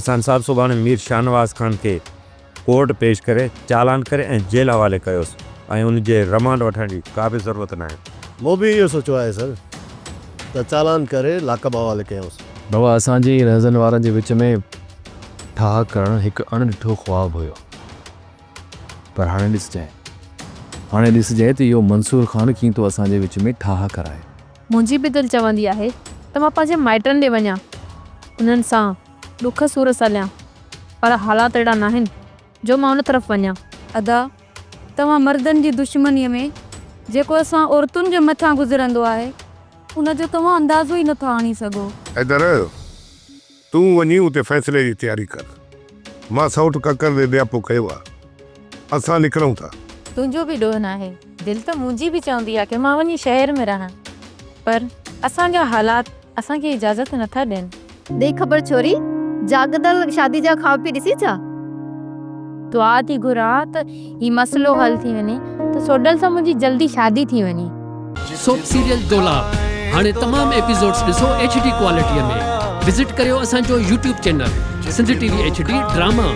احسان صاحب سڀاڻي مير شاهنواز خان کي ڪورٽ پيش ڪري چالان ڪري ۽ جيل حوالي ڪيوس ۽ ان جي رمانڊ وٺڻ جي ڪا به ضرورت ناهي. مون به اهو سوچيو آهي سر ته چالان ڪري لاڪب حوالي ڪيونس. بابا اسان جي ۽ رهزن وارن جي وچ ۾ ٺاهه ڪرڻ هڪ اڻ ڏٺو خواب هيو پر هاڻي ڏسجانء هاڻي ڏسجانء ته اهو منصور خان ڪيئن ٿو اسان جي وچ ۾ ٺاهه ڪرائي. منهنجي به دل چوندي آهي ته مان پنهنجي مائٽن ڏي وڃان، انهن سان ڏک سور سليان، پر حالات اهڙا ناهن جو مان ان طرف وڃان. ادا، توهان مردن جي دشمنيء ۾ جيڪو اسان عورتن جي مٿان گذرندو آهي، ان جو توهان اندازو ئي نٿا آڻي سگهو. حيدر، تون وڃي اتي فيصلي جي تياري ڪر. مان سئوٽ ڪڪر ڏي نياپو ڪيو آ. اسان نڪرون ٿا. تنهنجو به ڏوهه ناهي. دل ته منهنجي به چوندي آ ڪه مان وڃي شهر ۾ رهان. پر اسان جا حالات اسان کي اجازت نٿا ڏين. ڏي خبر ڇوري، جاڳندل شادي جا خواب پئي ڏسين ڇا؟ دعا ٿي گهران ته هي مسئلو حل ٿي وڃي ته سوڍل سان منهنجي جلدي شادي ٿي وڃي. سوپ سيريل دولاب هاڻي تمام ايپيسوڊز ڏسو ايڇ ڊي ڪوالٽي ۾ وزٽ ڪريو اسان جو YouTube channel Sindh T V H D drama.